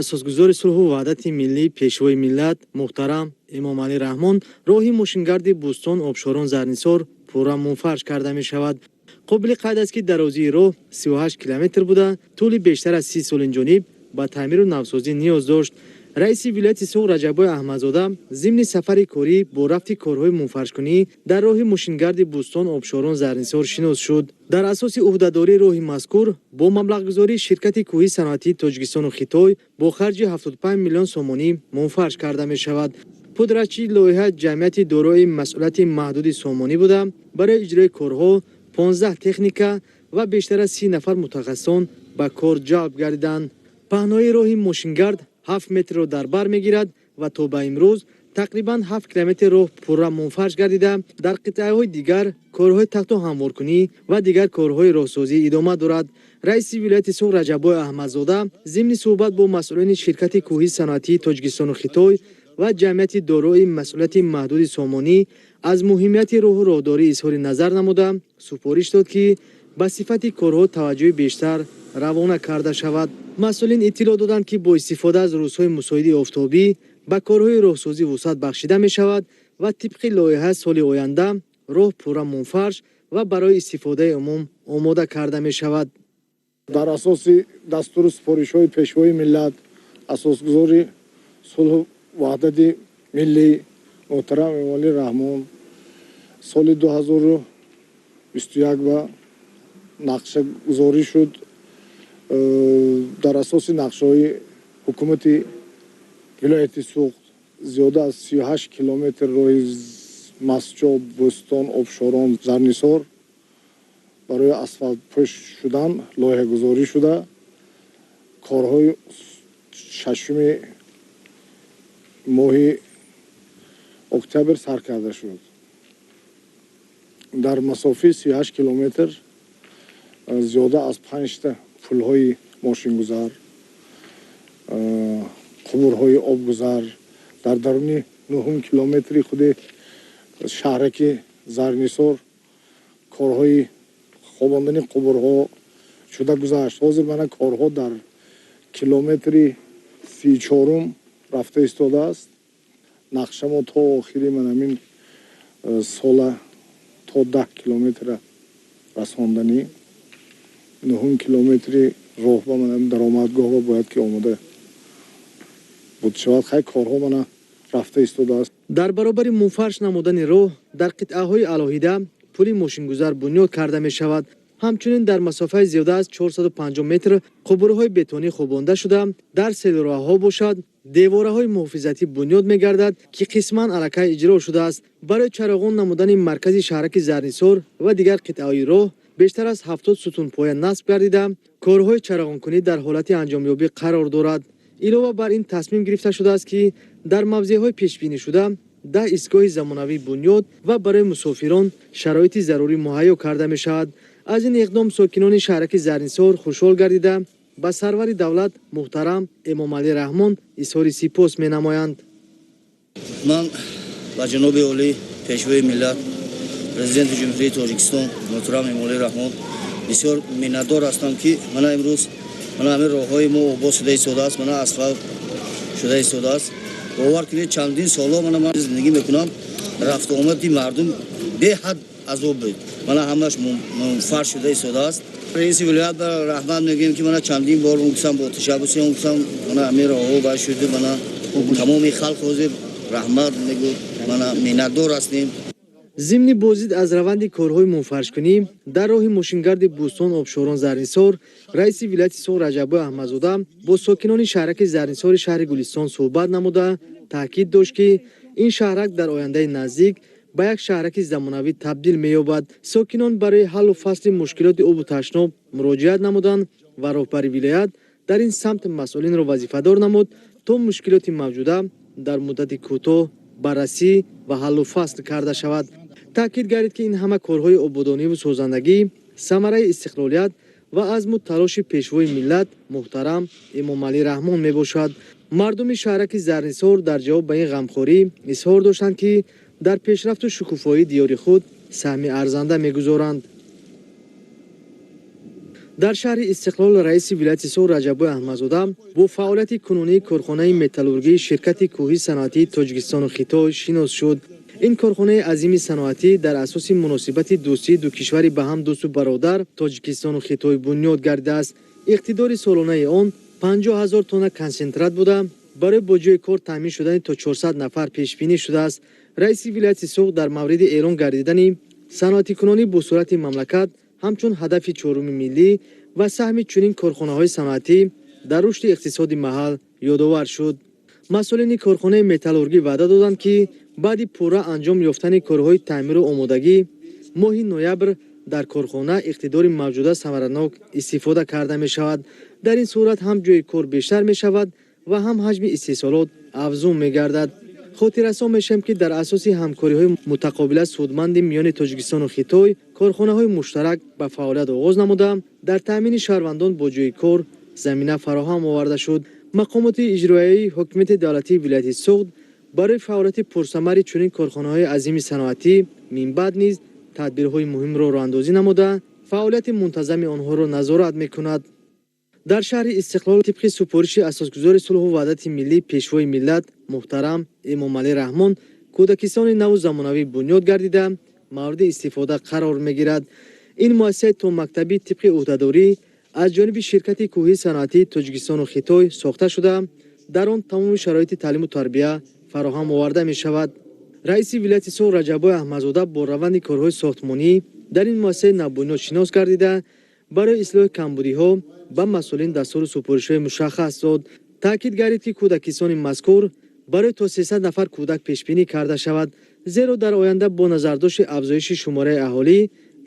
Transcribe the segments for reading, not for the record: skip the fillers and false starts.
Асосгузори сулҳу ваҳдати миллӣ, Пешвои миллат муҳтарам Эмомалӣ Раҳмон роҳи мошингарди Бӯстон, Обшорон, Зарнисор пурра мунфарш карда мешавад. Қобили қайд аст, ки дарозии роҳ 38 километр буда, тӯли бештар аз 30 сол инҷониб ба таъмиру навсозӣ ниёз дошт. Раиси вилояти Суғд Раҷаббой Аҳмадзода зимни сафари корӣ бо рафти корҳои мунфаршкунӣ дар роҳи мошингарди Бӯстон, Обшорон, Зарнисор шинос шуд. Дар асоси ӯҳдадории роҳи мазкур бо маблағгузории ширкати кӯҳии саноатии Тоҷикистону Хитой бо харҷи 75 миллион сомонӣ мунфарш карда мешавад. Пудратчии лоиҳа ҷамъияти дорои масъулияти маҳдуди Сомонӣ буда, барои иҷрои корҳо 15 техника ва бештар аз 30 нафар мутахассисон ба кор ҷалб гардиданд. Паҳнои роҳи мошингард 7 метрро дар бар мегирад ва то ба имрӯз тақрибан 7 километр роҳ пурра мунфарш гардида, дар қитъаҳои дигар корҳои тахту ҳамворкунӣ ва дигар корҳои роҳсозӣ идома дорад. Раиси вилояти Суғд Раҷаббой Аҳмадзода зимни суҳбат бо масъулони ширкати кӯҳии саноатии Тоҷикистону Хитой ва ҷамъияти дорои масъулияти маҳдуди Сомонӣ аз муҳимияти роҳу роҳдорӣ изҳори назар намуда, супориш дод, ки ба сифати корҳо таваҷҷӯҳи бештар равона карда шавад. Масъулин иттилоъ доданд, ки бо истифода аз рӯзҳои мусоиди офтобӣ ба корҳои роҳсозӣ вусъат бахшида мешавад ва тибқи лоиҳа соли оянда роҳ пурра мунфарш ва барои истифодаи умум омода карда мешавад. Дар асоси дастуру супоришҳои Пешвои миллат, асосгузори сулҳу ваҳдати миллӣ муҳтарам Эмомалӣ Раҳмон соли 2021 ба нақшагузорӣ шуд. Дар асоси нақшаҳои ҳукумати вилояти Суғд зиёда аз 38 километр роҳи Мастчо, Бӯстон, Обшорон, Зарнисор барои асфалтпӯш шудан лоиҳагузорӣ шуда, корҳои шашуми моҳи октябр сар карда шуд. Дар масофаи 38 километр зиёда аз панҷта пулҳои мошингузар, қубурҳои обгузар, дар даруни нуҳум километри худи шаҳраки Зарнисор корҳои хобондани қубурҳо шуда гузашт. Ҳозир мана корҳо дар километри 34-ум рафта истодааст. Нақшамо то охири манамин сола то 10 километра расонданӣ. Нуҳум километри роҳ ба манам даромадгоҳ бояд ки омода буд шавад. Хай, корҳо мана рафта истодааст. Дар баробари мунфарш намудани роҳ дар қитъаҳои алоҳида пули мошингузар бунёд карда мешавад. Ҳамчунин дар масофаи зиёда аз 450 метр қубурҳои бетонӣ хобонда шуда, дар селроҳаҳо бошад, девораҳои муҳофизатӣ бунёд мегардад, ки қисман аллакай иҷро шудааст. Барои чароғон намудани маркази шаҳраки Зарнисор ва дигар қитъаҳои роҳ бештар аз 70 сутунпоя насб гардида, корҳои чароғонкунӣ дар ҳолати анҷомёбӣ қарор дорад. Илова бар ин, тасмим гирифта шудааст, ки дар мавзеъҳои пешбинишуда 10 истгоҳи замонавӣ бунёд ва барои мусофирон шароити зарурӣ муҳайё карда мешавад. Аз ин иқдом сокинони шаҳраки Зарнисор хушҳол гардида, ба сарвари давлат муҳтарам Эмомалӣ Раҳмон изҳори сипос менамоянд. Ман ба ҷаноби олӣ, Пешвои миллат, Президенти Ҷумҳурии Тоҷикистон муҳтарам Эмомалӣ Раҳмон бисёр миннатдор ҳастам, ки мана имрӯз мана ҳамин роҳҳои мо обод шуда истодааст, мана асфалт шуда истодааст. Бовар кунед, чандин солҳо мана ман зиндагӣ мекунам, рафту омади мардум беҳад азоб буд. Мана ҳамаш мунфарш шуда истодааст. Раиси вилоят ба раҳмат мегӯем, ки мана чандин бор он бо ташаббуси он мана ҳамин роҳҳо бай шуду. Мана тамоми халқ ҳозир раҳмат мегӯд, мана миннатдор ҳастем. Зимни боздид аз раванди корҳои мунфаршкунӣ дар роҳи мошингарди Бӯстон, Обшорон, Зарнисор раиси вилояти Суғд Раҷаббой Аҳмадзода бо сокинони шаҳраки Зарнисори шаҳри Гулистон суҳбат намуда, таъкид дошт, ки ин шаҳрак дар ояндаи наздик ба як шаҳраки замонавӣ табдил меёбад. Сокинон барои ҳаллу фасли мушкилоти обу ташноб муроҷиат намуданд ва роҳбари вилоят дар ин самт масъулинро вазифадор намуд, то мушкилоти мавҷуда дар муддати кӯтоҳ баррасӣ ва ҳаллу фасл карда шавад. Таъкид гардид, ки ин ҳама корҳои ободониву созандагӣ самараи истиқлолият ва азму талоши Пешвои миллат муҳтарам Эмомалӣ Раҳмон мебошад. Мардуми шаҳраки Зарнисор дар ҷавоб ба ин ғамхорӣ изҳор доштанд, ки дар пешрафту шукуфоии диёри худ саҳми арзанда мегузоранд. Дар шаҳри Истиқлол раиси вилояти Суғд Раҷаббой Аҳмадзода бо фаъолияти кунунии корхонаи металлургии ширкати кӯҳии саноатии Тоҷикистону Хитой шинос шуд. Ин корхонаи азими саноатӣ дар асоси муносибати дӯстии ду кишвари ба ҳам дӯсту бародар, Тоҷикистону Хитой, бунёд гардидааст. Иқтидори солонаи он 50 000 тонна консентрат буда, барои бо ҷойи кор таъмин шудани то 400 нафар пешбинӣ шудааст. Раиси вилояти Суғд дар мавриди эълон гардидани саноатикунонии босуръати мамлакат ҳамчун ҳадафи чоруми миллӣ ва саҳми чунин корхонаҳои саноатӣ дар рушди иқтисоди маҳал ёдовар шуд. Масъулини корхонаи металлургӣ ваъда доданд, ки баъди пурра анҷом ёфтани корҳои таъмиру омодагӣ моҳи ноябр дар корхона иқтидори мавҷуда самаранок истифода карда мешавад. Дар ин сурат ҳам ҷойи кор бештар мешавад ва ҳам ҳаҷми истеҳсолот афзун мегардад. Хотиррасон мешавем, ки дар асоси ҳамкориҳои мутақобила судманди миёни Тоҷикистону Хитой корхонаҳои муштарак ба фаъолият оғоз намуда, дар таъмини шаҳрвандон бо ҷойи кор замина фароҳам оварда шуд. Мақомоти иҷроияи ҳокимияти давлатии вилояти Суғд барои фаъолияти пурсамари чунин корхонаҳои азими саноатӣ минбаъд низ тадбирҳои муҳимро роҳандозӣ намуда, фаъолияти мунтазами онҳоро назорат мекунад. Дар шаҳри Истиқлол тибқи супориши асосгузори сулҳу ваҳдати миллӣ, Пешвои миллат муҳтарам Эмомалӣ Раҳмон кӯдакистони наву замонавӣ бунёд гардида, мавриди истифода қарор мегирад. Ин муассисаи томактабӣ тибқи ӯҳдадорӣ аз ҷониби ширкати кӯҳии саноатии Тоҷикистону Хитой сохта шуда, дар он тамоми шароити таълиму тарбия фароҳам оварда мешавад. Раиси вилояти Суғд Раҷаббой Аҳмадзода бо раванди корҳои сохтмонӣ дар ин муассисаи навбунёд шинос гардида, барои ислоҳи камбудиҳо ба масъулин дастуру супоришҳои мушаххас дод. Таъкид гардид, ки кӯдакистони мазкур барои то 300 нафар кӯдак пешбинӣ карда шавад, зеро дар оянда бо назардошти афзоиши шумораи аҳолӣ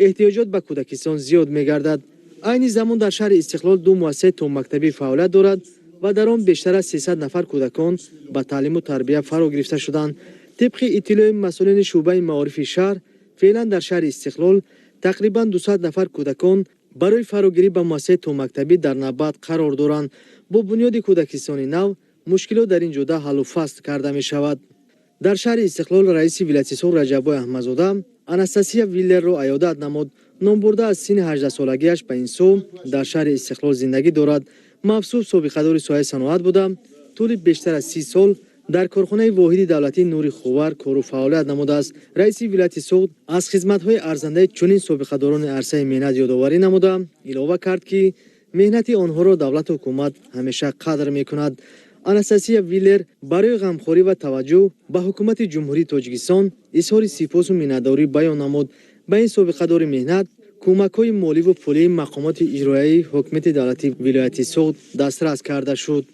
эҳтиёҷот ба кӯдакистон зиёд мегардад. Айни замон дар шаҳри Истиқлол ду муассисаи томактабӣ фаъолият дорад ва дар он бештар аз 300 нафар кӯдакон ба таълиму тарбия фаро гирифта шуданд. Тибқи иттилои масъулини шӯъбаи маорифи шаҳр, феълан дар шаҳри Истиқлол тақрибан 200 нафар кӯдакон барои фарогирӣ ба муассисаи томактабӣ дар навбат қарор доранд. Бо бунёди кӯдакистони нав мушкилот дар ин ҷода ҳаллу фасл карда мешавад. Дар шаҳри Истиқлол раиси вилояти Суғд Раҷаббой Аҳмадзода Анастасия Виллерро аёдат намуд. Номбурда аз синни 18-солагиаш ба ин сӯ дар шаҳри Истиқлол зиндагӣ дорад. Мавсуф собиқадори соҳаи саноат буда, тӯли бештар аз 30 сол дар корхонаи воҳиди давлатии Нури Хувар кору фаъолият намудааст. Раиси вилояти Суғд аз хизматҳои арзандаи чунин собиқадорони арсаи меҳнат ёдоварӣ намуда, илова кард, ки меҳнати онҳоро давлату ҳукумат ҳамеша қадр мекунад. Анастасия Виллер барои ғамхорӣ ва таваҷҷӯҳ ба ҳукумати Ҷумҳурии Тоҷикистон изҳори сипосу миннатдорӣ баён намуд. Ба ин собиқадори меҳнат кӯмакҳои моливу пулии мақомоти иҷроияи ҳокимияти давлатии вилояти Суғд дастрас карда шуд.